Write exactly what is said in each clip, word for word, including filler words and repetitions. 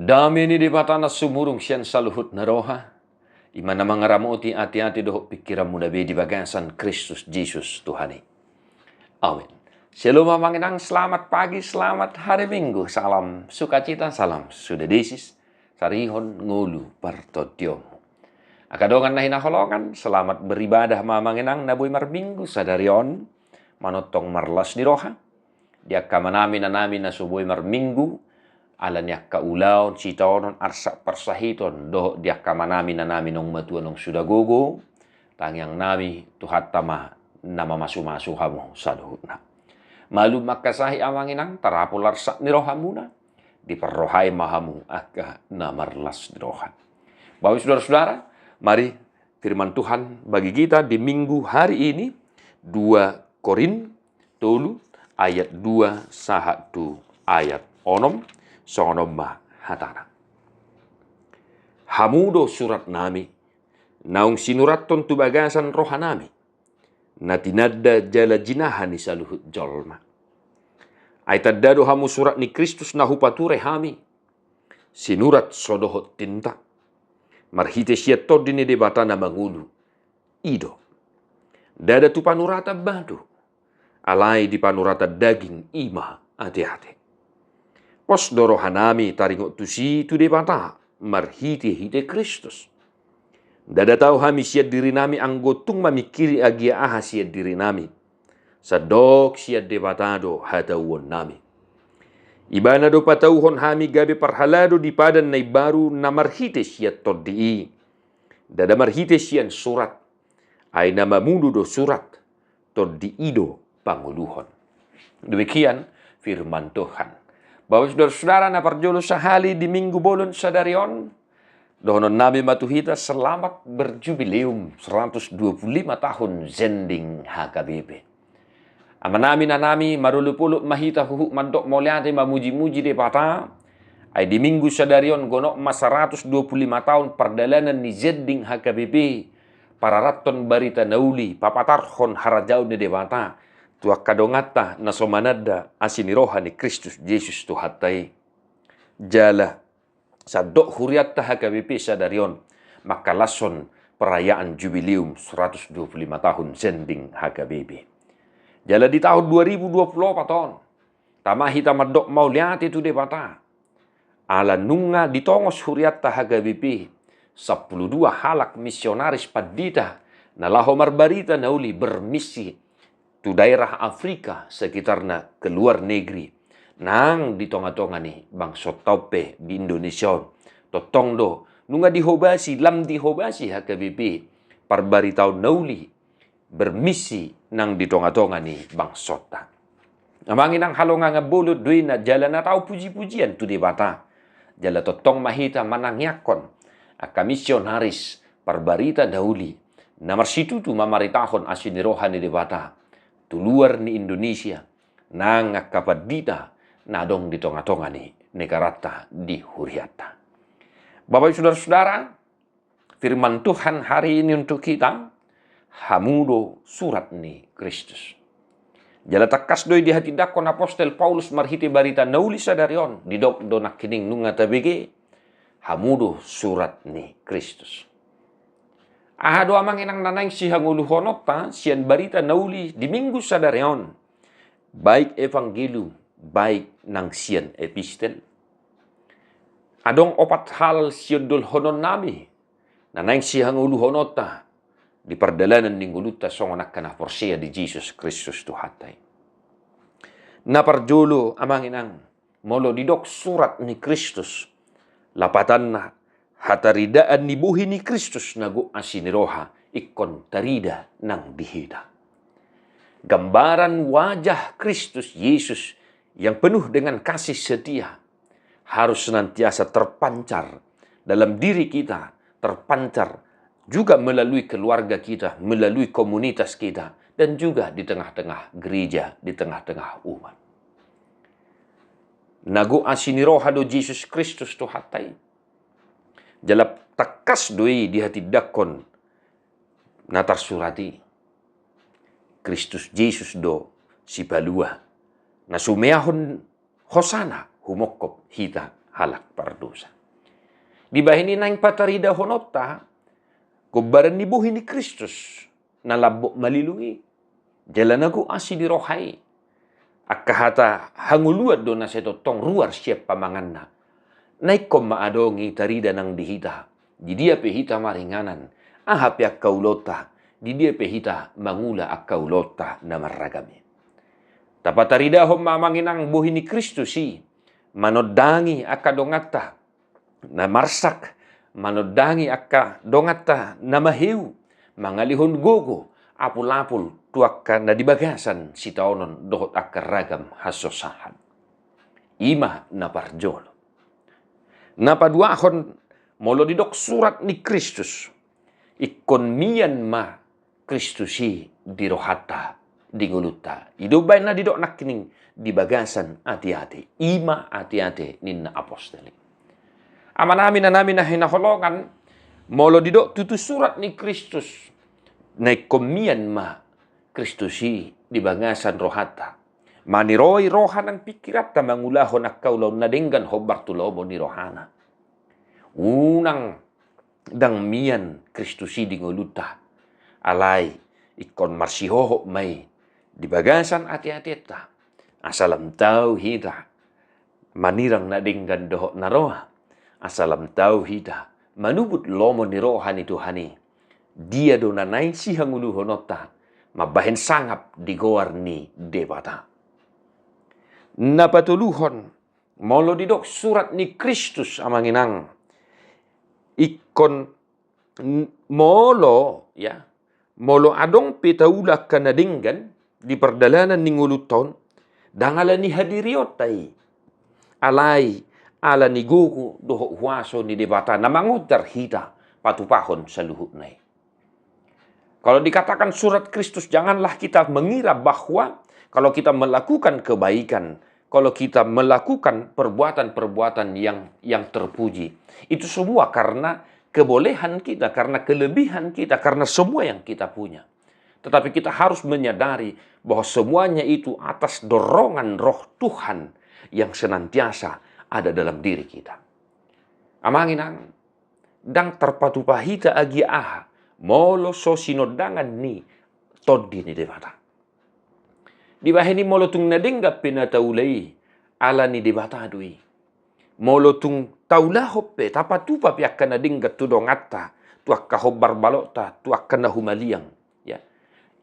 Dame ni Debata na sumurung sian saluhut na roha, i ma na mangaramoti ateate dohot pingkiranmuna be di bagasan Kristus Jesus Tuhan i. Amen. Shalom amang inang, selamat pagi, selamat hari Minggu, salam sukacita, salam sude desis, sarihon ngolu partondionmu. Angka dongan na hinaholongan, selamat beribadah ma amang inang na boi marminggu sadari on, manongtong marlas ni roha. Di angka amanami inanami na so boi marminggu, ala ni angka ulaon, sitaonon, arsak parsahiton, dohot di angka amanami inanami naung matua naung suda gogo, tangiangnami Tuhanta ma na mamasumasu hamu saluhutna. Malum mangkasahi amang inang, tarapul arsak ni rohamuna, diparrohai ma hamu angka na marlas ni roha. Bapak sudara-sudara, mari firman Tuhan bagi kita di minggu hari ini, dua Korin tolu ayat dua sahat tu ayat onom, songon on ma hatana. Hamu do suratnami, naung sinurathon tu bagasan rohanami, na tinanda jala jinaha ni saluhut jolma. Ai tanda do hamu surat ni Kristus na hupature hami, sinurat so dohot tinta, marhite sian Tondi ni Debata na mangolu. I do. Ndada tu panuratan batu, alai di panuratan daging i ma ateate. Pos do rohanami taringot tusi tu Debata marhitehite Kristus. Ndada tau hami sian dirinami anggo tung mamingkiri agia aha sian dirinami, sandok sian Debata do hatauonnami. Ibana do patauhon hami gabe parhalado di padan na imbaru na marhite sian Tondi i, ndada marhite sian surat. Ai na mamunu do surat, Tondi i do pangoluhon. Demikian firman Tuhan. Bapak sudara-sudara na parjolo sahali di minggu bolon sadari on, dohononnami ma tu hita selamat berjubileum seratus dua puluh lima tahun zending H K B P. Amanami inanami, marolopolop ma hita huhut mandok mauliate, mamujimuji Debata. Ai di minggu sadari on gonok ma saratus dua pulu lima taon pardalanan ni zending H K B P, pararathon barita na uli, papatarhon harajaon ni Debata tu angka donganta na so mananda asi ni roha ni Kristus Jesus Tuhanta i. Jala sandok hurianta H K B P sadari on mangkalashon perayaan jubileum seratus dua puluh lima tahun zending H K B P. Jala di tahun dua ribu dua puluh opat on, tama hita mandok mauliate tu Debata. Ala nunga ditongos hurianta H K B P sampulu dua halak misionaris pandita na laho marbarita na uli, bermisi tu daerah Afrika sekitarna, ke luar negeri, nang di tongatonga ni bangsonta on pe di Indonesia on. Tongtong do nunga dihobasi, lam dihobasi H K B P parbaritaon na uli, bermisi nang di tongatonga ni bangsonta. Amang inang, halongangan bolon do i na jala na tau pujipujian tu Debata. Jala tongtong ma hita manangiangkon angka misionaris parbarita na uli na marsitutu mamaritahon asi ni roha ni Debata tu luar ni Indonesia, nang angka pandita na adong di tongatonga ni negaranta, di hurianta. Bapak sudara-sudara, firman Tuhan hari ini untuk kita, hamu do surat ni Kristus. Jala tangkas do i dihatindangkon apostel Paulus marhite barita na uli sadari on, didok do nangkining nunga tabege, hamu do surat ni Kristus. Aha do amang inang na naeng sihangoluhononta sian barita na uli di minggu sadari on, baik evangelium, baik nang sian epistel? Adong opat hal siondolhononnami na naeng sihangoluhononta di pardalanan ni ngolunta songon angka na porsea di Jesus Kristus Tuhanta i. Na parjolo amang inang, molo didok surat ni Kristus, lapatanna hataridaan ni bohi ni Kristus na gok asi ni roha ingkon tarida nang di hita. Gambaran wajah Kristus Yesus yang penuh dengan kasih setia harus senantiasa terpancar dalam diri kita, terpancar juga melalui keluarga kita, melalui komunitas kita, dan juga di tengah-tengah gereja, di tengah-tengah umat. Na gok asi ni roha do Jesus Kristus Tuhanta i. Jala tangkas do i dihatindangkon na tarsurat i. Kristus Jesus do Sipalua na sumeahon hosana humongkop hita halak pardosa. Dibahen i naeng pataridahononta gombaran ni bohi ni Kristus na lambok malilung i, jala na gok asi ni roha i. Angka hata hangoluan do na sai tongtong ruar sian pamanganna. Na ingkon ma adong i tarida nang di hita, di dia pe hita maringanan, aha pe angka ulaonta, di dia pe hita mangula angka ulaonta na marragam i. Tapataridahon ma amang inang bohi ni Kristus i, manondangi angka donganta na marsak, manondangi angka donganta na maheu, mangalehon gogo apulapul tu angka na di bagasan sitaonon dohot angka ragam hasosahan. I ma na parjolo. Na paduahon, molo didok surat ni Kristus, ingkon mian ma Kristus i di rohanta, di ngolunta. I do umbahen na didok nangkining di bagasan ate-ate. I ma ate-ate ninna apostel i. Amanami, inanami na hinaholongan, molo didok tutu surat ni Kristus, na ingkon mian ma Kristus i di bagasan rohanta, maniroi roha nang pingkiranta mangulahon angka ulaon na denggan hombar tu lomo ni rohana. Unang ndang mian Kristus i di ngolunta. Alai ingkon marsihohot ma i di bagasan ate-atenta, asa lam tau hita manirang na denggan dohot na roa, asa lam tau hita manubut lomo ni roha ni Tuhan i. Dia do na naeng sihangoluhononta mambahen sangap di goar ni Debata. Na patoluhon, molo didok surat ni Kristus, amang inang, ingkon n-, molo, ya, molo adong pe taula angka na denggan di pardalanan ni ngolunta on, ndang ala ni hadirionta i, alai ala ni gogo dohot huaso ni Debata na mangonjar hita patupahon saluhutna i. Kalau dikatakan surat Kristus, janganlah kita mengira bahwa kalau kita melakukan kebaikan, kalau kita melakukan perbuatan-perbuatan yang, yang terpuji, itu semua karena kebolehan kita, karena kelebihan kita, karena semua yang kita punya. Tetapi kita harus menyadari bahwa semuanya itu atas dorongan Roh Tuhan yang senantiasa ada dalam diri kita. Amang inang, ndang tarpatupa hita agia aha, molo so sinondangan ni Tondi ni Debata. Dibahen i molo tung na denggan pe na taula i, ala ni Debata do i. Molo tung taulahon pe, tapatupa pe angka na denggan tu donganta, tu angka hombar balokta, tu angka na humaliang, ya,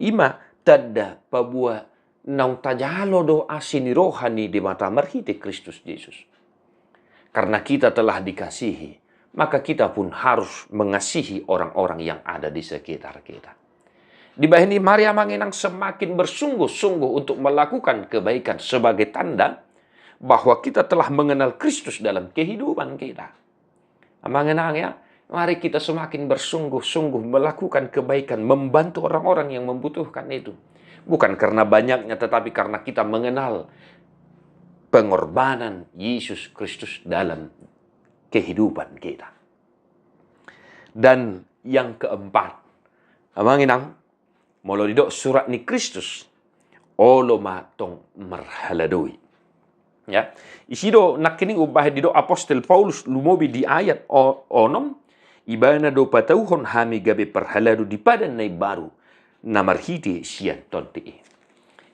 i ma tanda paboa naung tajalo do asi ni roha ni Debata marhite Kristus Jesus. Karena kita telah dikasihi, maka kita pun harus mengasihi orang-orang yang ada di sekitar kita. Dibahen i, mari amang inang semakin bersungguh-sungguh untuk melakukan kebaikan sebagai tanda bahwa kita telah mengenal Kristus dalam kehidupan kita. Amang inang ya, mari kita semakin bersungguh-sungguh melakukan kebaikan, membantu orang-orang yang membutuhkan itu. Bukan karena banyaknya, tetapi karena kita mengenal pengorbanan Yesus Kristus dalam kehidupan kita. Dan yang keempat, amang inang, molo didok surat ni Kristus, olo ma tong marhaladoi. Ya, isi do nangkining umbahen didok apostel Paulus lumobi di ayat o-, onom, ibana do patauhon hami gabe parhalado di padan na imbaru, na marhite sian Tondi i.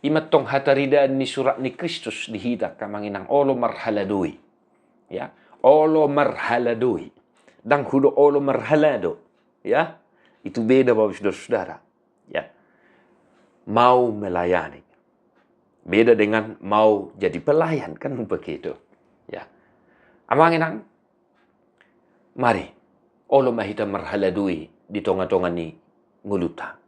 I ma tong hataridaan ni surat ni Kristus di hita, amang inang, olo marhaladoi. Ya, olo marhaladoi. Ndang hudok olo marhalado. Ya, itu beda, Bapak Saudara-saudara. Ya. Mau melayani. Beda dengan mau jadi pelayan, kan begitu. Ya. Amang inang, mari, olo ma hita marhaladoi di tonga-tonga ni ngolunta.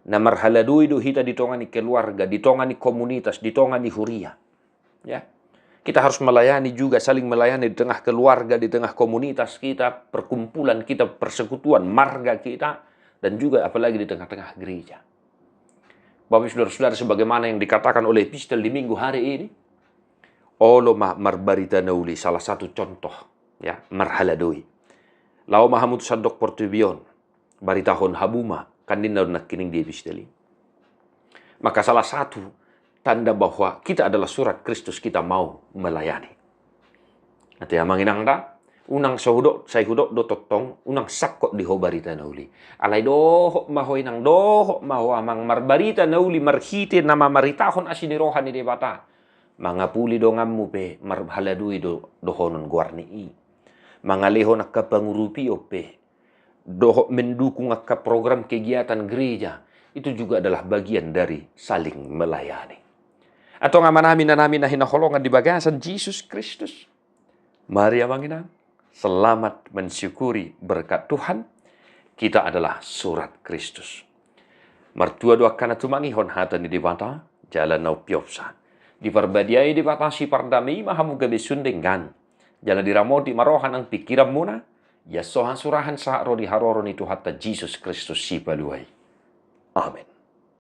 Na marhaladoi do hita di tonga ni keluarga, di tonga ni komunitas, di tonga ni huria. Ya. Kita harus melayani juga, saling melayani di tengah keluarga, di tengah komunitas kita, perkumpulan kita, persekutuan, marga kita, dan juga apalagi di tengah-tengah gereja. Bapak, saudara-saudara, sebagaimana yang dikatakan oleh epistel di minggu hari ini, olo ma marbarita na uli, salah satu contoh, ya, marhaladoi. Laho ma hamu tu sandok portibi on, baritahon hamu ma, kan ninna do nangkining di epistel i. Maka salah satu tanda bahwa kita adalah surat Kristus, kita mau melayani. Ate amang inang da, unang sai hudok, sai hudok do tongtong, unang sangkot di ho barita na uli. Alai dohot ma ho inang, dohot ma ho amang, marbarita na uli marhite na mamaritahon asi ni roha ni Debata. Mangapuli donganmu pe marhaladui do dohonon goar ni i. Mangalehon angka pangurupion pe dohot mendukung angka program kegiatan gereja, itu juga adalah bagian dari saling melayani. Antong amanami, inanami na hinaholongan di bagasan Jesus Kristus, mari amang inang, selamat mensyukuri berkat Tuhan. Kita adalah surat Kristus. Martua do angka na tumangihon hata ni Debata, jala na umpeopsa. Diparbadiai Debata sipardame i ma hamu gabe sun denggan. Jala diramoti ma roha nang pingkiranmuna, ia so hasurahan sahat ro di haroro ni Tuhanta Jesus Kristus Sipalua i. Amen.